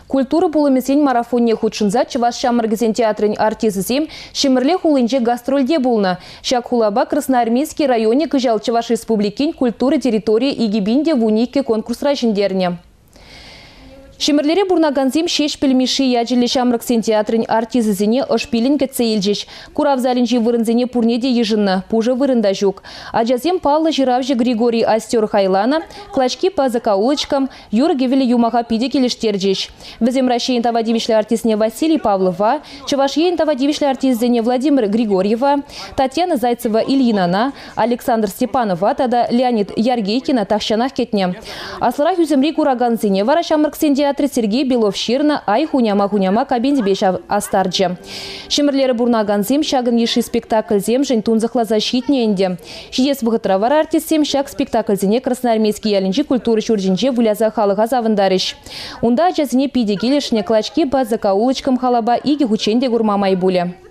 Культура пулӑмӗсен марафонне хутшӑнса Чӑваш ҫамрӑкӗсен театрӗн артисчӗсем Ҫӗмӗрле хулинче гастрольте пулнӑ. Ҫак хулапа Красноармейски районӗ кӑҫал Чӑваш Республикин культура территорийӗ 2012 конкурсра ҫӗнтернӗ. Ҫӗмӗрлере пурӑнакансем Ҫеҫпӗл Мишши ячӗллӗ ҫамрӑксен театрӗн артисчӗсене ӑш пиллӗн кӗтсе илчӗҫ. Курав залӗнчи вырӑнсене пурне те йышӑннӑ, пушӑ вырӑн та ҫук. Ачасем паллӑ ҫыравҫӑ Григорий Остер хайланӑ «Клочки по закоулочкам» юрӑ-кӗвӗллӗ юмаха питӗ килӗштерчӗҫ. Вӗсем Раҫҫейӗн тава тивӗҫлӗ артистне Василий Павлова, Чӑваш Енӗн тава тивӗҫлӗ артисчӗсене Владимир Григорьева, Татьяна Зайцева Ильинана, Александр Степанова тата Леонид Яргейкина тахҫанах кӗтнӗ. Аслӑрах ӳсӗмри куракансене вара ҫамрӑксен театрӗ Сергей Белов ҫырнӑ «Ай хуняма-хуняма» кабинипе ҫав астарчӗ. Ҫӗмӗрлере пурӑнакансем ҫакӑн йышши спектакльсемшӗн тунсӑхласа ҫитнӗ ӗнтӗ. Ҫитес вӑхӑтра вара артистсем ҫак спектакльсене Красноармейски ялӗнчи культура ҫурчӗнче выляса халӑха савӑнтарӗҫ. Унта ачасене питӗ килӗшнӗ «Клочки по закоулочкам» халапа икӗ хутчен те курма май пулӗ.